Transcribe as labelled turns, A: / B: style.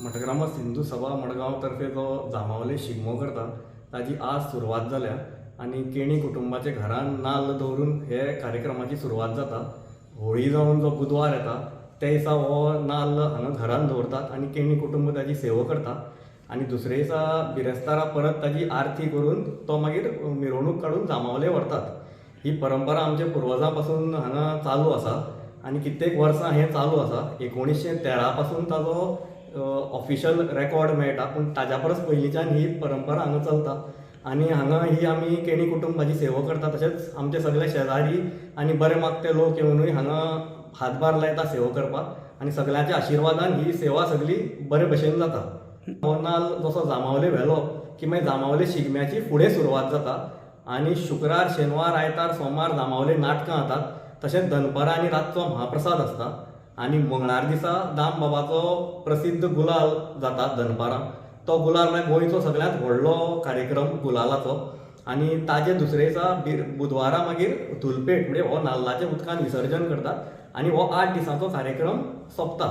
A: मठग्रामस्थ हिंदू सभा मडगांव तर्फे जो जांबावले शिगमो करता ताजी आज सुरवात जाल्या आनी केणी कुटुंबाच्या घरान नाल्ल दवरून हे कार्यक्रमाची सुरवात जाता. होळी जावन जो बुधवार येता त्या दिसा हो नाल्ल हांगा घरान दवरतात आनी केणी कुटुंब ताजी सेवा करता आनी दुसरे दिसा बिरेस्तारा परत ताजी आरती करून तो मागीर मिरवणूक काडून जांबावले व्हरतात. ही परंपरा आमच्या पुर्वजां पासून हांगा चालू आसा आनी कित्येक वर्सां हें चालू आसा. 1913 पासून ताजो ऑफिशियल रेकॉर्ड मेळटा, पूण ताज्या परस पयलींच्यान ही परंपरा हांगा चलता आनी हांगा ही आमी केणी कुटुंबाची सेवा करता. तशेंच आमचे सगळे शेजारी आनी बरे मागते लोक येवनूय हांगा हातभार लायता सेवा करपाक आनी सगळ्यांच्या आशिर्वादान ही सेवा सगळी बरे भशेन जाता. हो नाल्ल जसो जांबावले व्हेलो की मागीर जांबावले शिगम्याची फुडें सुरवात जाता आनी शुक्रार, शेनवार, आयतार, सोमार जांबावले नाटकां जातात. तशेंच दनपारां आनी रातचो महाप्रसाद आसता आनी मंगळार दिसा दामबाबाचो प्रसिद्ध गुलाल जाता दनपारां. तो गुलाल म्हळ्यार गोंयचो सगळ्यांत व्हडलो कार्यक्रम गुलालाचो. आनी ताजे दुसरे दिसा बुधवारा मागीर धुलपेट म्हणजे हो नाल्लाचें उदकान विसर्जन करतात आनी हो 8 दिसांचो कार्यक्रम सोंपता.